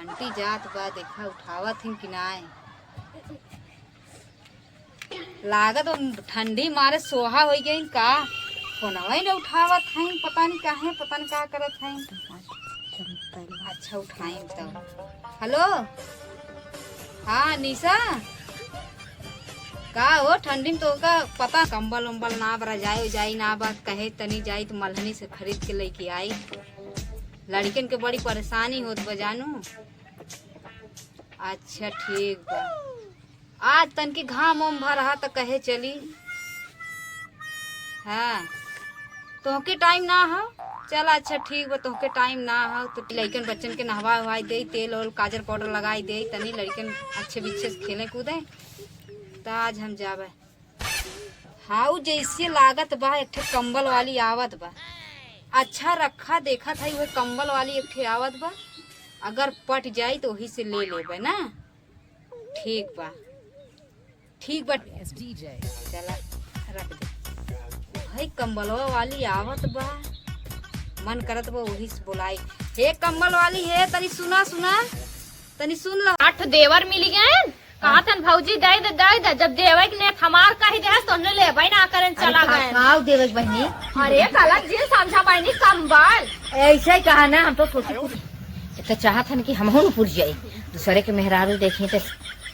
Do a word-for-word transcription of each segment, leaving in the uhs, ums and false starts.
टूटी जात बा, देखा उठावत हिन कि नाय। लागत बा ठंडी मारे सोहा होइ गइन का। फोनवा ही न उठावत हइन, पता नहीं काहे, पता नहीं का करत हइन। अच्छा उठाइन तब। हेलो, हाँ निशा, का हो ठंडी में तोहका पता कंबल उम्बल ना बा, रजाई उजाई ना बा, कहे तनी जाई त मलहनी से खरीद के लेके आई। लड़िकन के बड़ी परेशानी होत बा जानू। अच्छा ठीक बा, आज तनकी घाम ओम भर रहा त कहे चली। हाँ, तोहके टाइम ना हो? चल अच्छा ठीक बा, तोहके टाइम ना हो तो लइकन बच्चन के नहवा उहवाई देई, तेल ओल काजर पाउडर लगाई देई, तनी लइकन अच्छे बिच्छे से खेले कूदे, त आज हम जाबे। हाउ जैसे लागत बा एक ठे कंबल वाली आवत बा। अच्छा रखा, देखत है उहे कंबल वाली एक ठे आवत बा, अगर पट जाई तो वही से ले लेबे ना। ठीक बा, ठीक बा। चला रख दे। भाई कंबलवा वाली आवत बा, मन करत बा वही से बोलाई। हे कंबल वाली, हे तनी सुना, सुना, तनी सुन लो। आठ देवर मिली गए, कहा थन भौजी दे दे, दे दे। जब देवे के नेत हमार कही दे तो हमने लेबे ना करें, अरे चला का-, गए। काऊ देवे के बहिनी? अरे काला जी समझा बहिनी कंबल। ऐसे ही कहा ना, हम तो सोची कुछ। तो चाहत हन कि हमहू न पुर जाई, दूसरे के मेहरारू देखी तो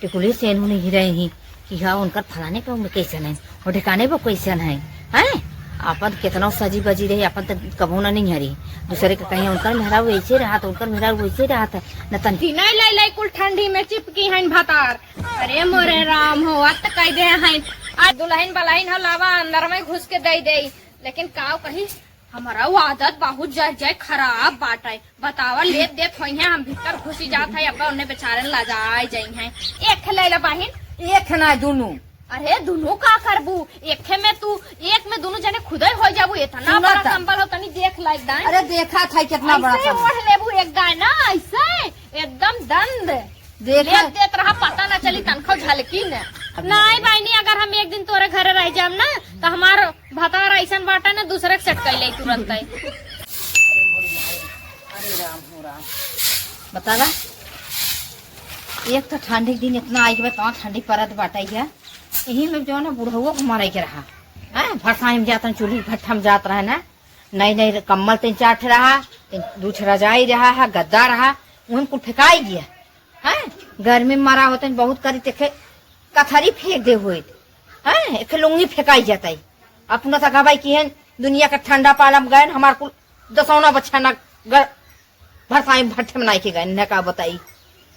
टिकुली से एनहू नहीं रही कि हाँ उनकर फलाने पे उम्र कैसन है, वो ठिकाने पे कैसन है, हैं? अपन कितना सजी बजी रही, अपन तो कबो ना नहीं हरी। दूसरे के कहीं उनकर मेहरारू ऐसे रहा तो उनकर मेहरारू वैसे रहा था, न तन तीनों लाई लाई कुल ठंडी में चिपकी हैं भतार। अरे मोरे राम हो, अत कह दे हैं। आज दुल्हन बलहन हो लावा अंदर में घुस के दे दे, लेकिन काव कही हमारा वो आदत बहुत जय जय खराब बाटे। बतावा लेत देत होई है, हम भीतर घुसी जात है, अब उन्हें बेचारे ला जाए जाई हैं। एक खे ले ले बहिन। एक खे ना दुनू। अरे दुनू का करबू? एक खे में तू, एक में दुनू जने खुदे हो जाबू। इतना सुना बड़ा त। कंबल हो तनी देख लाइक दाए। अरे देखा था कितना बड़ा ऐसे कंबल। ओढ़ लेबू एक दाए ना, ऐसे एकदम दंद। देखा। लेत देत रहा, पता ना चली, तनखो झलकी न। अब नाई बहिनी, अगर हम एक दिन तोरे घरे रह जाम ना, तो हमार भतार ऐसन बाटा ना, दूसरे के सेट कर ले तुरंत है। अरे राम हो राम। बतावा, एक तो ठंडी के दिन इतना आई के बाद, कहाँ ठंडी परत बाटा है। यही में जो ना बुढ़ऊ को मारे के रहा, हैं? भरसाई में जातन, चूल्ही भट्ठा में जात रहे ना, नई नई कम्बल तीन चार ठे रहा, तीन, दू ठे रजाई रहा है, गद्दा रहा, उहन कुल फेंकाई गया। हैं? गर्मी में मरा होते हैं, बहुत करी तेखे कथरी फेंक दे होइत। हैं? एक लुंगी फेंकाई जाता है। अपना तक हवाई की है, दुनिया का ठंडा पालम गए, हमार कुल दसौना बच्चा ना ग-, भरसाई भट्ठे में नाई के गए, न का बताई।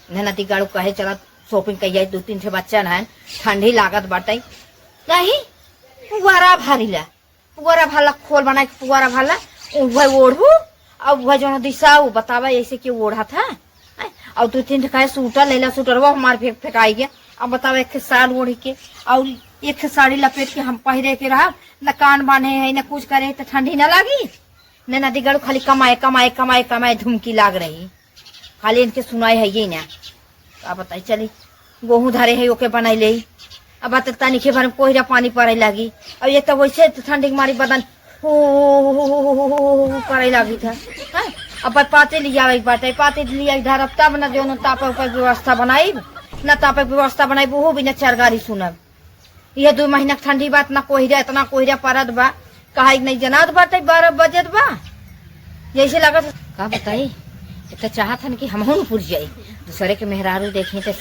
न नती गाड़ू कहे चला shopping कइया, दू तीन ठे बच्चा ना है, ठंडी लागत बाटे। नहीं, पुआरा भारी ला। पुअरा भला खोल बनाए के पुअरा भला, उहे ओढ़ू, अब उहे जौन दिशा उ बतावा ऐसे के ओढ़ा था। हैं? और दू तीन ठे कहे सूटर लेला, सूटरवा हमार फेंक फेंकाई गया। अब बतावा एक ठे साल ओढ़ के, और एक ठे साड़ी लपेट के हम पहिरे के रहा, न कान बांधे है, न कुछ करे, तो ठंडी न लागी? न नदीगढ़ खाली कमाए, कमाए, कमाए, कमाए धुमकी लाग रही, खाली इनके सुनाई है ये ना। का बताई, चली, गोहूँ धरे है, ओके बनाई लेई। अब बात तनिके भर में कोहरा पानी पड़े लागी। अब ये तो वैसे तो ठंडी के मारी बदन हु, हु, हु, करे लागी था। हैं? अब पाते लियावे के बाटे, पाते लिया के धरब, तब न जौन तापे के व्यवस्था बनाई, न तापे के व्यवस्था बनाई, ओहू बिना चार गारी सुनब। ये दू महीना के ठंडी बात, ना कोहरा, इतना कोहरा पड़त बा, कहा एक नहीं जनात बाटे, बारह बजत बा, जैसे लागत। का बताई, एक तो चाहत हन कि हमहू न पुर जाई, दूसरे के मेहरारू देखी तो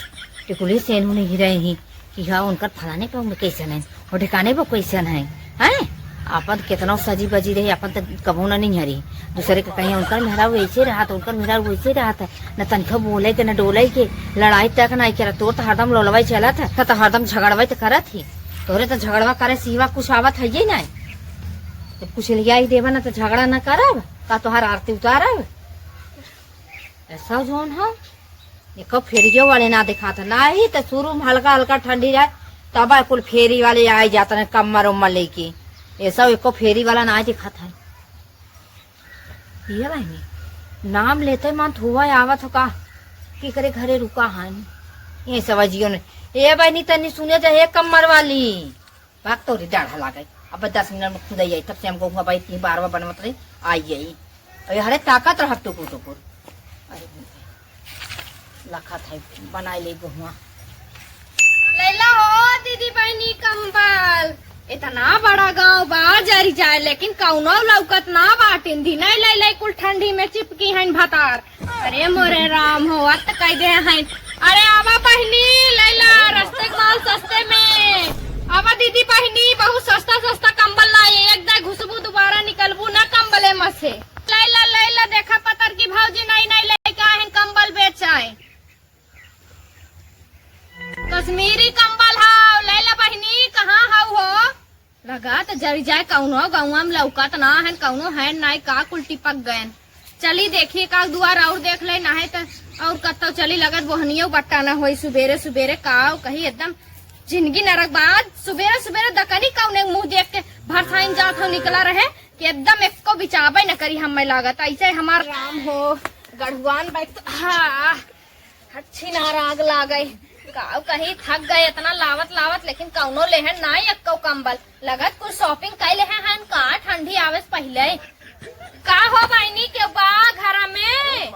टिकुली से एनहू नहीं रही कि हाँ उनकर फलाने पे उम्र कैसन है, और ठिकाने पे कैसन है, हैं? अपन कितना सजी बजी रही, अपन तो कबो ना नहीं हरी। दूसरे के कहीं उनकर मेहरारू ऐसे रहा तो उनकर मेहरारू वैसे रहा था, न तनखा बोले के, न डोले के, लड़ाई तक ना करे। तोर तो हरदम लोलवाई चलत है, तो हरदम झगड़वाई तो करत ही। तोरे तो झगड़वा करे सिवा कुछ आवत है ही नहीं। जब कुछ लिया ही देबा ना तो झगड़ा ना करब, का तोहार आरती उतारब? ऐसा जौन है, एको फेरियो वाले ना दिखात है। ना ही तो शुरू में हल्का हल्का ठंडी रहे, तब कुल फेरी वाले आ जाते हैं कम्मर उम्मर लेके। ऐसा एको फेरी वाला ना दिखात है। ये बहिनी, नाम लेते मन थुआ आवत हो का? केकरे घरे रुका हानी? ये सवाजियो ने। ए बहिनी, तनी सुने जा, हे कम्मर वाली। बात तोरी डाढ़ा लागे। अब दस मिनट में खुद आई, तब से हम गोहुआ बाई तीन बार बनवत रही, आई आई। अरे हरे ताकत रह टुकुर टुकुर। अरे लखत है, बनाई ले गोहुआ। लैला हो दीदी बहिनी कंबल, इतना बड़ा गाँव बा जरि जाए, लेकिन कउनो लौकत ना बाटिन। दिनै लैला कुल ठंडी में चिपकी हइन भतार। अरे मोरे राम हो, अत कइ दे हइन। अरे आवा बहिनी, लैला रस्ते के माल सस्ते में। आवा दीदी बहिनी, बहुत सस्ता सस्ता कंबल लाए, एक दाई घुसबू दुबारा निकलबू ना कंबले में से। लैला लैला, देखा पतर की भौजी नई नई लैके आए हइन कंबल बेचाए। कश्मीरी कंबल हौ, लैला बहिनी, कहाँ हौ हो? लगा त जरि जाए, कउनो गौवा में लौकत ना हन, कउनो है नाई का, कुल टिपक गयन। चली देखी का दुआर और देख ले, नाहीं त और कत्तौ चली, लगत बोहनियो बट्टा ना होई। सुबेरे सुबेरे का कही, एकदम जिंदगी नरक बा। सुबेरे सुबेरे दकनी कउने मुँह देख के भरसाइन जात हौ निकला रहे कि एकदम एक्को बिचाबे न करी हमें लागत। ऐसे हमार राम हो, गढ़ुआन बैठ, हाँ। हच्छी नार आग लागै। काउ कही थक गए इतना लावत लावत, लेकिन कउनो लेहन नाई एक्को कंबल। लगत कुछ shopping कइ लेहे हन का ठंडी आवे से पहिले। का हो बहिनी, केउ बा घर में?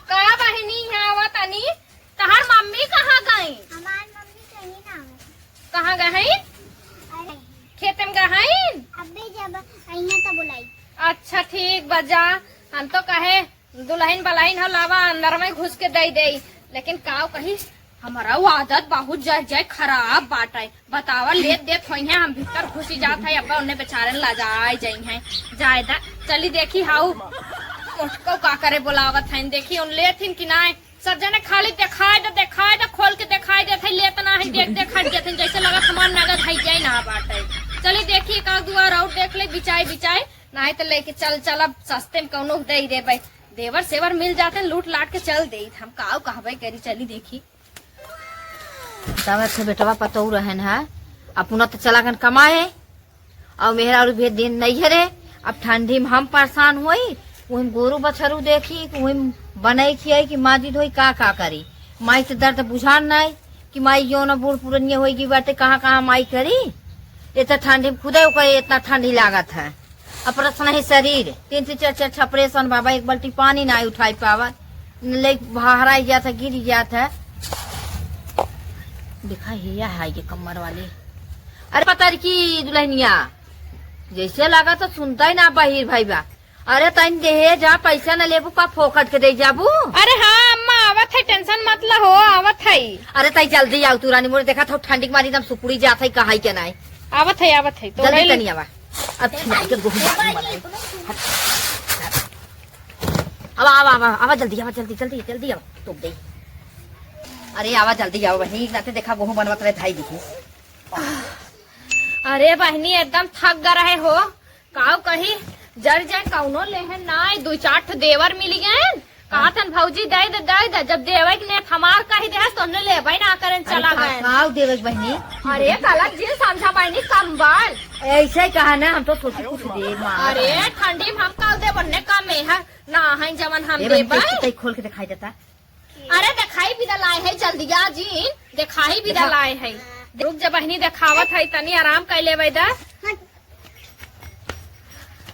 का बहिनी, यहाँ आवा तनी। तहार मम्मी कहाँ गई? हमार मम्मी कहीं ना आवत। कहाँ गई? अरे। खेते में गई? अबे जब अइहे तब बुलाई। अच्छा ठीक बा, जा। हम तो कहे दुलहिन बलहिन हो, लावा अंदर में घुस के दइ देई। लेकिन काउ कही, हमरा उ आदत बहुत जर जर खराब बाटै। बतावा, लेत देत होइहैं, हम भीतर घुसी जात है, अब्बा उन्ने बेचारे लजाए जइहैं। जाए दा, चली देखी हाउ मोटको का करे बोलावत हइन, देखी उन लेथिन कि नाय। सब जने खाली देखाए दा, देखाए दा, खोल के देखाए देत है, लेत ना है, देख देख हट जात है, जैसे लगत हमार नगद है जाए ना बाटै। चली देखी एक आध दुआर और देख ले, बिचाए बिचाए, नाहीं त लेके चल, चल, अब सस्ते में कउनो दइ देबै। देवर सेवर मिल जाते, लूट लाट के चल देइत। हम काउ कहबे करी, चली देखी। तब अच्छे बेटवा पतोहू रहन है, अपना त चला गन कमाए, और मेहरारू भेज दिन नैहरे। अब ठंडी में हम परेशान होई, वही में गोरू बछरू देखी, वही में बनई खियाई कि माजी धोई का का करी। माई त दर्द बुझान नाई कि माई यो न बूढ़ पुरनिया होई गई बाटे, कहाँ कहाँ माई करी। ये त ठंडी में खुदे ओकर इतना ठंडी लागत है। अब प्रश्न है शरीर, तीन तीन चार चार छपरेशन बाबा, एक बाल्टी पानी ना उठाई पावत, न ले बहराई जात है, गिर जात है। देखा हिया है ये कमर वाली। अरे पतर की दुलहिनिया, जैसे लगा तो सुनता ही ना बहिर भाई बा। अरे तनी देहे जा, पैसा न लेबू का फोकट के दे जाबू? अरे हाँ अम्मा, आवत है, tension मत ला हो, आवत है। अरे तई जल्दी आउ तू रानी, मोरे देखा था ठंडी के मारी एकदम सुकुड़ी जात है, कहाई के नाई। आवत है, आवत है, तो जल्दी रही। तनी आवा। अब छिनाई के गोहूं बाजू मत आई। हट। आवा, आवा, आवा, आवा जल्दी, आवा जल्दी, जल्दी, जल्दी आवा, तोप दे। अरे आवा जल्दी आवा बहिनी, एक नाते देखा गोहूं बनवत रहे धाई दिखी। अरे बहिनी एकदम थक ग रहे हो, काउ कही, जर जाए कउनो लेहे नाई, दुई चार ठो देवर मिली गए। कहत हन भौजी दे दे, दे दे, जब देवे के नेत हमार कही दे तो हमने लेबे ना करेन, अरे चला का, गए। काउ देवे के बहिनी? अरे गलत जी समझा बहिनी, कंबल। ऐसे ही कहा ना, हम तो सोची कुछ दे माँ। अरे ठंडी में हम काउ देब, उन्ने कम है ना, है जवन हम ए बहिनी, देबे। तई खोल के दिखाई देता। अरे देखाई बिदा लाए है, जल्दी आ जीन, देखाई बिदा देखा। लाए है। रुक जा बहिनी, देखावत है, तनी आराम कर लेवे दा।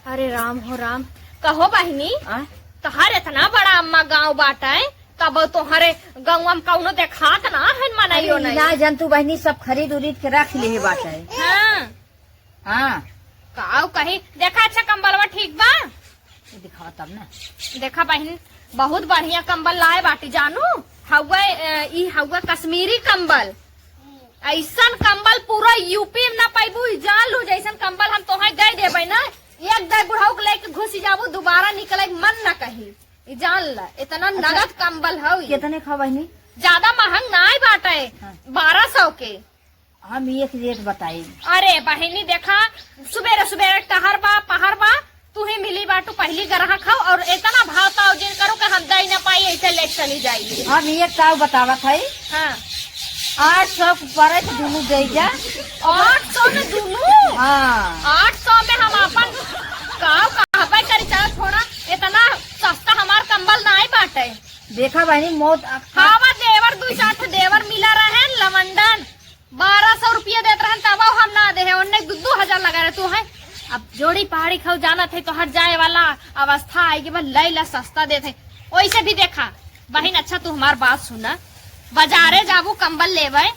अरे राम हो राम, कहो बहिनी, आ? तोहर इतना बड़ा अम्मा गाँव बाटे, तब तोहरे गाँव में कउनो देखात ना है, मनाइयो अरे नहीं। ना जंतु बहिनी, सब खरीद उरीद के रख ले बाटे। हाँ। हाँ। काउ कही, देखा अच्छा कंबलवा ठीक बा? ये दिखावा तब ना। देखा बहिन, बहुत बढ़िया कंबल लाए बाटी जानू। हउवे, अ, ई हउवे कश्मीरी कंबल। ऐसन कंबल पूरा यूपी में ना पाइबू, ई जान लू, जैसन कंबल हम तोहे दे देबे ना, एक दाई बुढ़ऊ के लेके घुसी जाबू, दोबारा निकले के मन ना कही। ई जान ला, इतना अच्छा। नगद कंबल हौ ई। कितने का बहिनी? ज्यादा महंग ना आई बाटे, हाँ। बारह सौ के। हम एक रेट बताई। अरे बहिनी देखा, सुबेरे सुबेरे टहर बा, पहर बा, तू ही मिली बाटू, पहली ग्राहक हौ और इतना भाव ताव जिन करो कि हम दे ना पाई, ऐसे ले चली जाइए। हम एक ताव बतावत है। हाँ। आठ सौ के परे तो दुनू दे जा। आठ सौ में दुनू? हाँ। आठ सौ में हम अपन काव कहबे करी, चल छोड़ा, इतना सस्ता हमार कंबल ना आई बाटे। देखा बहिनी, मौत अब हमार देवर दुई चार ठे देवर मिला रहे लवंडन, बारह सौ रुपया देत रहन, तब हम ना दे है, उन्ने दू, दू हजार लगा रहे तू है। अब जोड़ी पहाड़ी खाऊ जानत है, तोहर जाए वाला अवस्था आई कि बस लैला सस्ता देत है। वैसे भी देखा, बहिन, अच्छा, तू हमार बात सुना। बाजारे जाबू कंबल लेवे,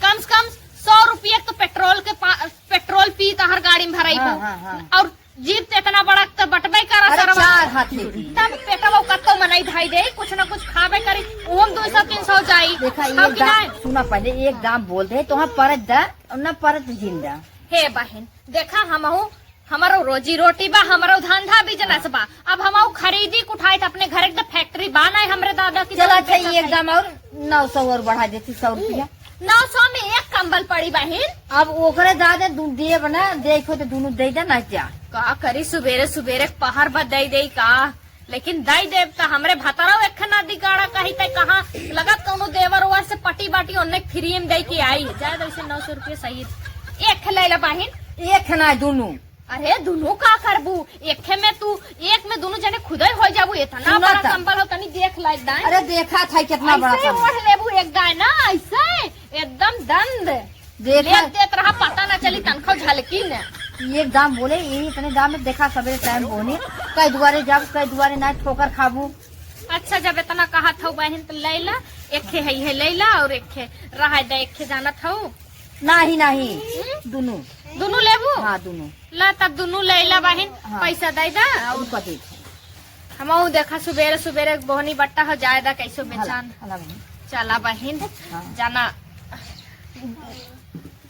कम से कम सौ रुपया के तो पेट्रोल के पा-, पेट्रोल पी तहर गाड़ी में भराई हाँ, हो। हाँ, हाँ। और जीप तो इतना बड़ा तो बटबे करा अरे, सरवा। चार हाथ लेती। तब पेटवा कत्तो मनई धाई दे, कुछ ना कुछ खाबे करी, ओम दो सौ तीन सौ जाई। देखा, हाँ एक कि दाम, नहीं? सुना पहले, एक दाम बोल दे, तो हम परत दा, और ना परत जिंदा। हे बहिन, देखा, हमहू, हमरो रोजी रोटी बा, हमरो धंधा बिजनेस बा। अब हमहू खरीदी के उठाई त अपने घर के तो फैक्ट्री बा ना, हमरे दादा की चला, तो अच्छा, बेटा एक भाई। दाम और नौ सौ और बढ़ा देती, सौ रुपया। नौ सौ में एक कंबल पड़ी बहिन। अब ओकरे दादा दू देब ना, देखो तो दुनू दे दे ना जा। का करी, सुबेरे सुबेरे पहर बा दे दे का, लेकिन दे देब त हमरे भतरव एक ना दिगाड़ा कही त कहाँ लगत कौनो देवर ओवर से पटी बाटी ओन्ने फ्री में दे के आई। जाए दो इसे नौ सौ रुपये सही। एक ले ले बहिन। एक ना दुनू। अरे दुनू का करबू? एक में तू, एक में दुनू जने खुदे हो जाबू, इतना सुना बड़ा त। कंबल हो, तनी देख लायक दाए। अरे देखा था कितना बड़ा ऐसे कंबल। ओढ़ लेबू एक दाए ना, ऐसे एकदम दंद। देखा। लेत देत रहा, पता ना चली, तनखो झलकी न। ये दाम बोले, ये इतने दाम में देखा, सबेरे टाइम बोने, कई दुआरे जाबू, कई दुआरे ना ठोकर खाबू। अच्छा, जब इतना कहत हऊ बहिन, त लैला, एक खे है, है लैला और एक खे रहा दे, एक खे जानत हऊ। नाही, नाही, हम्म? दुनू। दुनू लेबू? हाँ, दुनू। ला, तब दुनू लैला बहिन, हाँ। पैसा दे दा। हाँ, उनका दे दे। हमहू देखा, सुबेरे सुबेरे बोहनी बट्टा हो जाए दा, कैसो हला, बेचान। हला बहिन। चला बहिन, हाँ। जाना,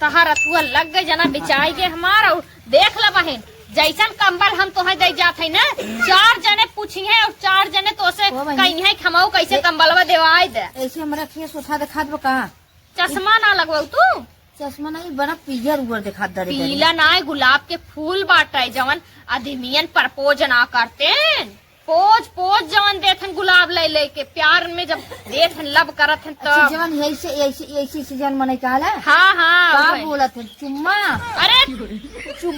तहार अथुआ लग गए, जना बिचाई के हमार। और देख ला बहिन, जैसन कंबल हम तोहे दे जात है ना, चार जने पूछी है और चार जने तो से ओ बहिन। कही है, हमहू कैसे ए- कंबलवा देवाई दे। ऐसे हमरा फेस उठा दिखा दो का? चश्मा ना लगवाऊ तू? चश्मा नहीं, बड़ा पीयर उअर दिखात दरे दरे। पीला ना है, गुलाब के फूल बाटे, जवन आदमियन प्रपोज ना करते। पोज, पोज जवन देथन गुलाब ले लेके, प्यार में जब देथन, लव करत हन अच्छा, तब। जवन यही से, यही से, यही से जवन मने कहला? हाँ, हाँ, का वही। बोलत है? चुम्मा? अरे, चुम्मा।